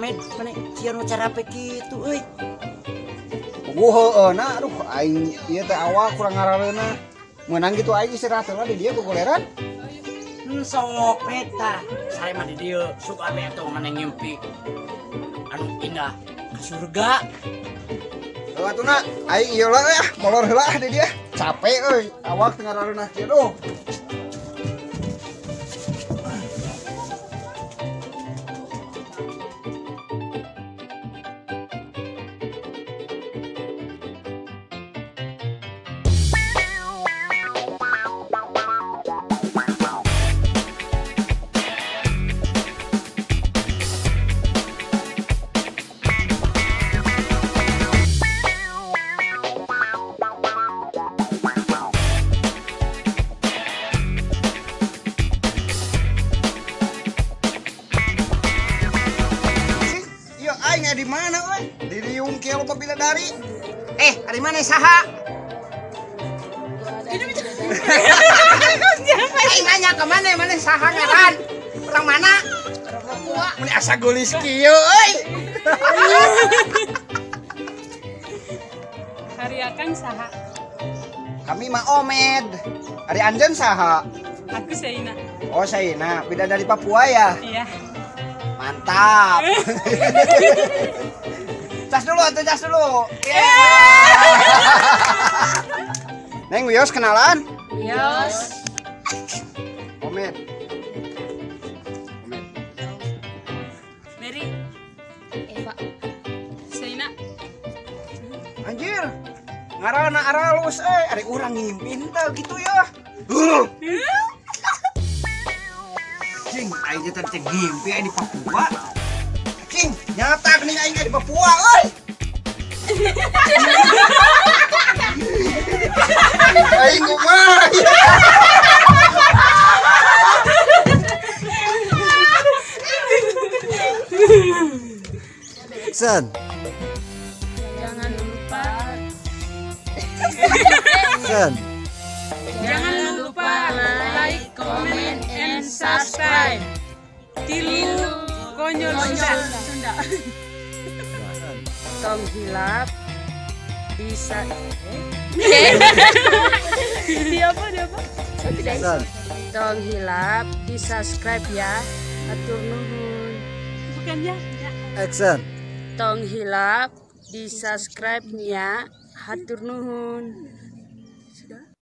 Med, mana sieun carape kitu euy. Puguh heueuh na, aduh aing ieu teh awak kurang ngarareunah. Meunang gitu aing istirahat heula di dieu gogoleran. Sok peta, saya mah di dieu suka ame atuh maneh ngimpi anu indah ke surga. Heuh atuh na, aing ieu lah ya, molor heula di dieu. Capek euy, awak teu ngarareunah kieu duh. Di mana euy? Di riung kieu loba bidadari. Ari mana saha? Aing nanya ke mana, mana saha ngaran? Orang mana? Papua. Mun asa geulis kieu euy. Hari akang saha? Kami mah Omed. Ari anjeun saha? Aku Saina. Oh, Saina, bidadari Papua ya? Iya. Mantap. Cas dulu atuh, cas dulu. Yeah. Neng wios kenalan? Wios. Omed. Omed. Mary. Eva. Saina. Anjir. Ngaranna aralus euy, ari urang ngimpi henteu kitu ya. Cing, aing teh tadi ngimpi aing di Papua. Cing, nyata geuning aing di Papua euy. Aing kumaha? Action. Jangan lupa. Action. Jangan lupa like, comment, and subscribe. Tilu Konyol Sunda. Tong hilap bisa. Di apa? Tong hilap di subscribe ya. Atur nuhun. Bukan ya? Action. Tong hilap di subscribe nya. Hatur nuhun.